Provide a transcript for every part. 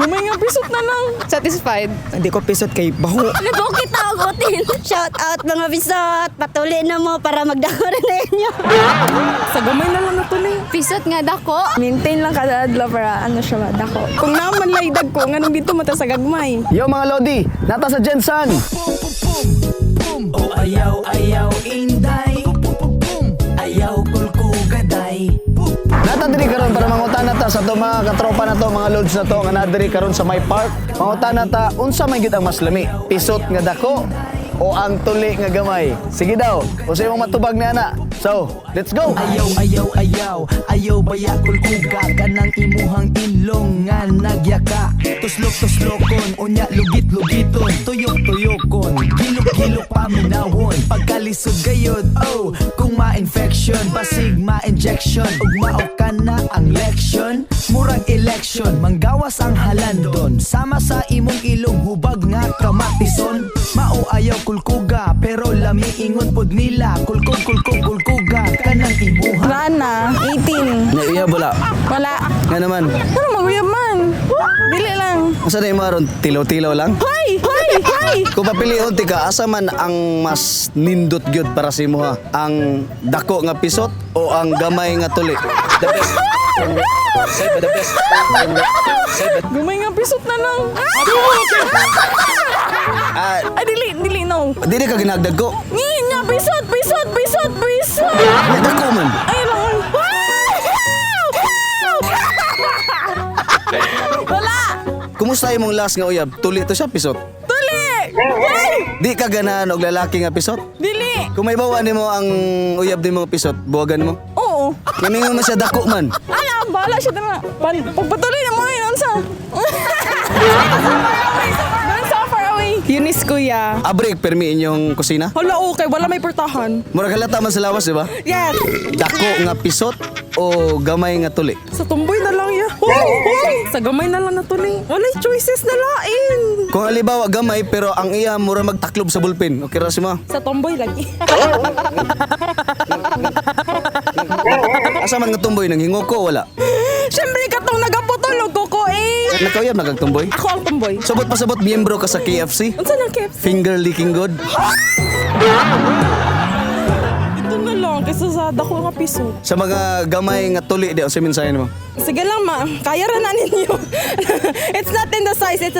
Gamay nga pisot na lang. Satisfied. Hindi ko pisot kay baho. Libok kita og utin. Shout out mga bisot. Patuli na mo para magdako rin na inyo. Sa gamay na lang natuli. Pisot nga dako. Maintain lang kada adlaw para ano siya ba, dako. Kung naman lay dagko, nganong dito mata sa gagmay. Yo mga Lodi, nata sa Jensan. O ayaw, ayaw, inday. Ayaw, kulkugaday. Nata diri karon para mangutana ta sa ato mga katropa na to, mga lods na to nga naa diri karon sa my park. Mangutana ta unsa man gyud ang mas lami, pisot nga dako o ang tuli nga gamay. Sige daw, unsay imong matubag ni ana. So, let's go. Ayaw, ayaw, ayaw. Ayaw baya kulkuga. Kanang imuhang ilong nga nagyaka. Tuslok, tuslokon. Unya, lugit, lugiton. Tuyok, tuyokon. Gilok, gilok, paminawon. Pagkalisod gayod, oh. Kung ma-infection, basig ma-injection. Ug mao ka na ang leksyon. Murag election, manggawas ang halandon. Sama sa imong ilong, hubag nga kamatison. Mao ayaw kulkuga, pero lami ingon pod nila. Kulkog, kulkog, kulkuga, kanang imuha. Rana, 18. Nya wala. Wala. Nga naman. Ano maguyab man? Dili lang. Unsa na imo aron tilaw-tilaw lang? Hoy! Hoy! Hoy! Kung papilion ti ka, asa man ang mas nindot gyud para sa imo ha? Ang dako nga pisot o ang gamay nga tuli? The best. The best. Gamay nga pisot na lang. Ah, Ay, dili, dili, no. dili ka ginagdag ko. Nga, nga, pisot, pisot, pisot, pisot. Dako man. Ay, lang. Wala! Kumusta imong last nga uyab? Tuli to siya pisot. Tuli! Hey! Di ka ganahan og lalaki nga pisot? Dili! Kung may bawa nimo ang uyab nimo pisot, buwagan mo. Oo. Namingon man siya dako man. Ala, bahala siya na. Pagpatuloy na mo yun, unsa? Don't so far away. Eunice kuya. Abre permi inyong kusina. Hala, okay. Wala may portahan. Murag halata man sa lawas, di ba? Yes! Dako nga pisot o gamay nga tuli? Sa tumboy na lang ya. Hoy! Hoy! Sa gamay na lang natuli. Walay choices na lain. Kung halimbawa gamay pero ang iya mura magtaklob sa bulpen, okay ra si mo? Sa tomboy lagi. Asa man nga tumboy nang hingoko wala. Siyempre, katong nagaputol og kuko eh. Nakauyab na kag tumboy? Ako ang tomboy. Sabot pasabot miyembro ka sa KFC? Unsa nang KFC? Finger licking good? Ito na lang kaysa sa dako nga piso. Sa mga gamay nga tuli di unsa mensahe nimo? Sige lang ma, kaya ra na ninyo. It's not in the size, it's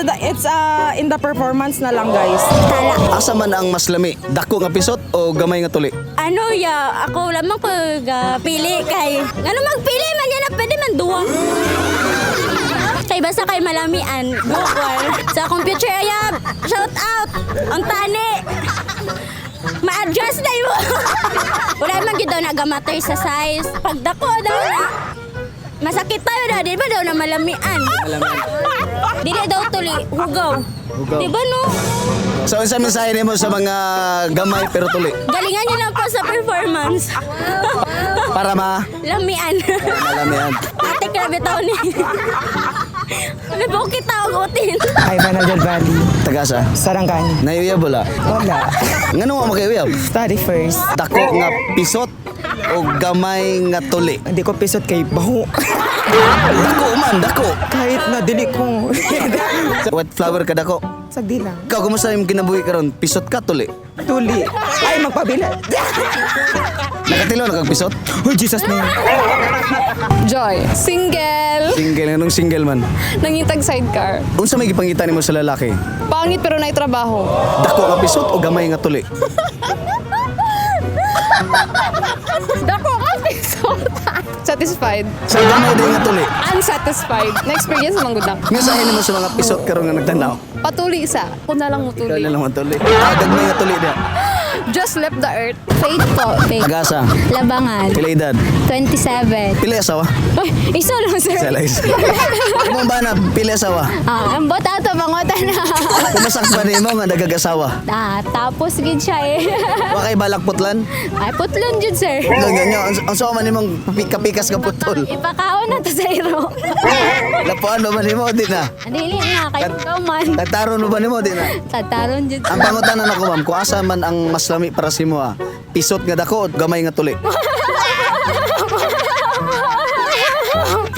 in the performance na lang, guys. Tala. Asa man ang mas lami, dako nga pisot o gamay nga tuli? Ano ya, ako lamang ko pili kay. Ano magpili man yan, pwede man duwa. Kay basta kay malamian, Google. Sa computer ayab, shout out. Ang tani. Ma-adjust na yun. Wala man gyud daw nagamatter sa size. Pagdako daw na. Masakit tayo na, di ba daw na malamian? Dili daw tuli, hugaw. Hugaw. Di ba no? So unsa mensahe nimo sa mga gamay pero tuli? Galingan niyo lang po sa performance. Para ma Lamian. malamian. Ate, grabe taon ni. Libok kita og utin. Ivan Del Valley. Tagasa. Sarangani. Nayuyab wala. Wala. Ngano wa makayuyab? Study first. Dako nga pisot o gamay nga tuli? Hindi ko pisot kay baho. Dako man, dako. Kahit na dili ko. White flower ka dako. Sagdi lang. Ikaw, kumusta yung kinabuhi karon? Pisot ka tuli? Tuli. Ay, magpabila. Nakatilo na kag pisot? Oh, Jesus name. Joy. Single. Single, anong single man? Nangitag sidecar. Unsa may gipangita nimo sa lalaki? Pangit pero naay trabaho. Dako nga pisot o gamay nga tuli? Dako ka pisot. Satisfied. Sa gamay din nga tuli. Unsatisfied. Na-experience man gud na. Mensahe nimo sa mga pisot karon nga nagtanaw. Patuli isa. Ako na lang Ikaw mutuli. na lang ang tuli. Ah, gagmay nga tuli diha. Just left the earth. Faith po, faith. Tagasa. Labangan, Pila edad? 27. Pila asawa? Uy, isa lang, sir. Sa lais. Mo ba na pila asawa? Ah, ang bata to, mangota na. Pumasak ba nimo nga nagag-asawa? Ah, tapos gid siya eh. Wa kay balak putlan? Ay, putlon jud, sir. Lang ganyo, ang sawa man nimong kapikas nga putol. Ipakaon na to sa iro. Lapuan ba man nimo di na? Dili na, kay ikaw man. Tataron ba nimo di na? Tataron jud. Ang pangutanan ako ma'am, kung asa man ang mas lami para sa imo ha? Pisot nga dako o gamay nga tuli?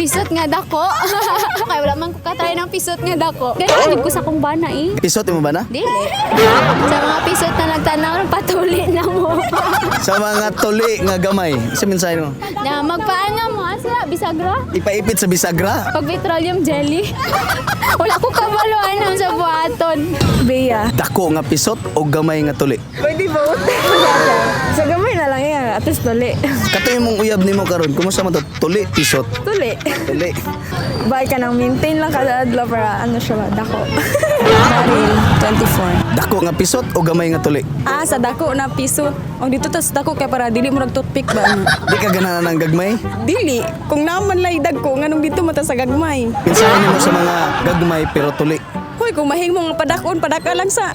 Pisot nga dako. Kay wala man ko katry ng pisot nga dako. Ganun ko sa akong bana eh. Pisot imo ba na? Dili. Sa mga pisot na nagtanaw, patuli na mo. Sa mga tuli nga gamay. Sa mensahe mo. Na magpaano mo asa bisagra? Ipaipit sa bisagra. Pag petroleum jelly. Wala ko kabalo ano sa buhaton. Bea. Dako nga pisot o gamay nga tuli. Pwede both. Sa gamay na lang yan. At least tuli. Katoy mong uyab nimo karon, kumusta man to? Tuli, pisot. Tuli. Tuli. Bye ka nang maintain lang kada adlaw para ano siya ba, dako. Daryl, 24. Dako nga pisot o gamay nga tuli. Ah, sa dako na piso. O dito tas dako kay para dili mo toothpick ba? Ano? Di ka ganahan ng gagmay? Dili, kung naman lay dagko nganong dito mata sa gagmay. Mensahe nimo sa mga gagmay pero tuli. Hoy, kung mahimo nga padakon, padaka lang sa.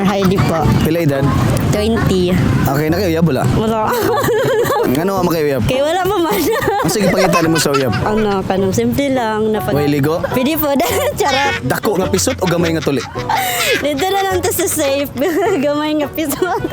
Heidi po. Pila edad? 20. Okay na kayo uyab wala? Wala. Ngano wa makayuyab? Kay wala pa man. Ang sige pangita nimo sa uyab. Ano, kanang simple lang. Napag. Way ligo? Pwede po. Charot. Dako nga pisot o gamay nga tuli? Dito na lang to sa safe. Gamay nga pisot.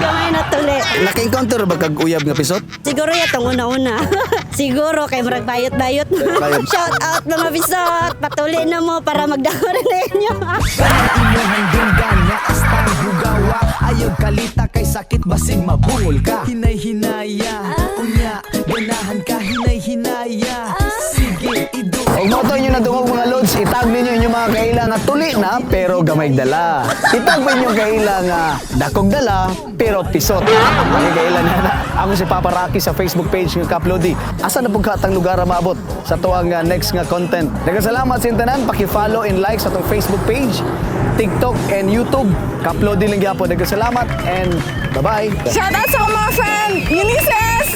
Gamay na tuli. Naka-encounter ba kag uyab nga pisot? Siguro yatong una-una. Siguro kay murag bayot-bayot. Bayot. Shout out mga pisot. Patuli na mo para magdako rin na inyo. Kanang imuhang dunggan nga astang hugawa. Ayaw kalita kay sakit basig mabungol ka. Hinay-hinaya, unya, ganahan ka hinay-hinaya. Sige, idu. Og mo to inyo nadungog mga lods, itag ninyo inyong mga kaila nga tuli na pero gamay dala. Itag pa inyong kaila nga dakog dala pero pisot. Ang kaila na na. Ako si Papa Rocky sa Facebook page ng Kaplodi. Asa na pud ka atang lugar maabot sa tuang next nga content. Daghang salamat sa tanan, paki-follow and like sa atong Facebook page, TikTok and YouTube. Kaplodi lang gyapon. Daghang salamat and bye-bye. Shout out sa akong mga fan, Ulysses,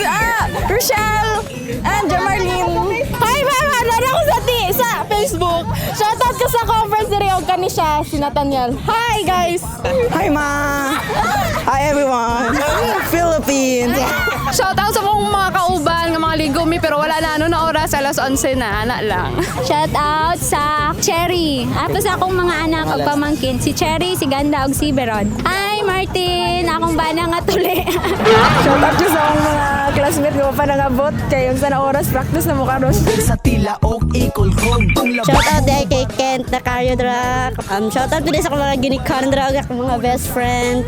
Rochelle, and Jamarlene. Hi, mama! Nara ko sa ti sa Facebook. Shout out ko sa conference diri og kani siya si Nathaniel. Hi guys. Hi, ma! Hi, everyone! Philippines! Shout out sa akong mga kauban nga mga ligo mi pero wala na ano na oras alas 11 na ana lang. Shout out sa Cherry. Ato sa akong mga anak ug pamangkin, si Cherry, si Ganda ug si Beron. Hi Martin, akong bana nga tuli. Shout out ko sa akong mga classmate ko pa nangabot. Kay unsa na oras practice na mo karon. Sa tilaok ikulkog kung Shout out dahil kay Kent na Karyo Drak. Shout out ko din sa akong mga ginikan drak, akong mga best friend.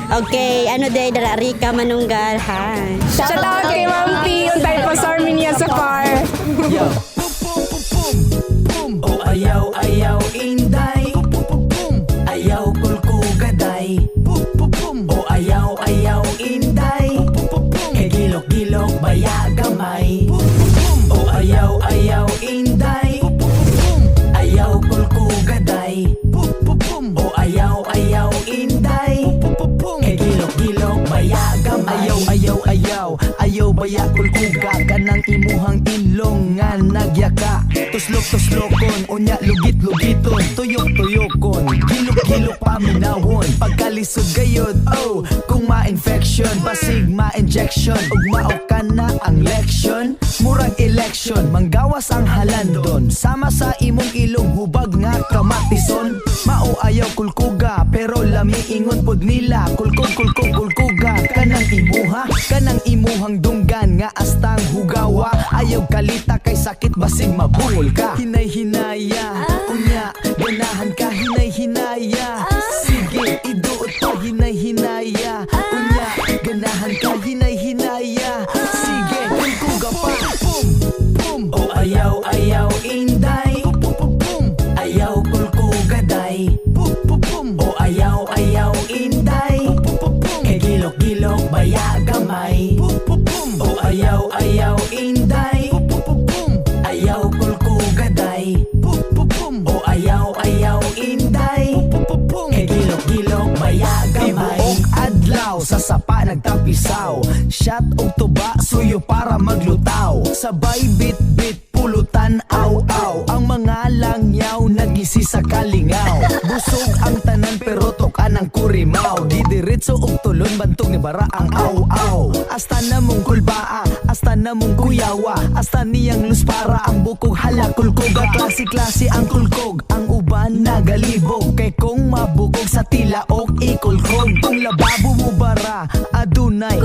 Okay, ano day, dara Rika Manunggal. Hi. Shout out kay Ma'am P, yung type of Armenia sa far. Pum pum pum pum pum. Oh ayaw ayaw inday. Pum pum pum pum. Ayaw kulkugaday. Pum pum pum. Oh ayaw ayaw inday. Pum pum pum pum. Kay gilok gilok baya gamay. Pum pum pum. Oh ayaw ayaw inday. Pum pum pum pum. Ayaw kulkugaday. Pum pum pum. Oh ayaw ayaw inday. Pum pum pum pum. Kay gilok gilok baya gamay. Ayaw ayaw ayaw ayaw baya kulkuga kanang imuhang ilong nga nagyaka. Tuslok tuslokon unya lugit lugiton tuyok tuyokon gilok gilok paminawon pagkalisod gayod oh kung ma-infection basig ma-injection ug mao ka na ang leksyon murag election manggawas ang halandon sama sa imong ilong hubag nga kamatison mao ayaw kulkuga pero lami ingon pod nila kulkog kulkog kulkuga kanang imuha kanang imuhang dunggan nga astang hugawa ayaw kalita kay sakit basig mabungol ka hinay hinaya unya ganahan ka hinay hinaya sige iduot pa hinay hinaya unya ganahan ka hinay hinaya sige kulkuga pa pum pum oh ayaw ayaw inday pum pum pum pum ayaw kulkugaday pum pum pum oh ayaw ayaw inday pum pum pum pum kay gilok gilok baya gamay pum pum pum oh ayaw ayaw inday pum pum pum pum ayaw kulkugaday pum pum pum oh ayaw ayaw inday pum pum pum pum kay gilok gilok baya gamay. Tibuok adlaw sa sapa nagtapisaw. Shot og tuba suyo para maglutaw. Sabay bit-bit pulutan aw-aw. Ang mga langyaw nagisi sa kalingaw. Busog ang tanan pero tukan ang kurimaw. Didiretso og tulon bantog ni bara ang aw-aw. Hasta na mong kulbaa, hasta na mong kuyawa, hasta niyang luspara ang bukog hala kulkog. Klase-klase ang kulkog, ang uban nagalibog. Kay kung mabukog sa tilaok ikulkog. Kung lababo mo bara, adunay.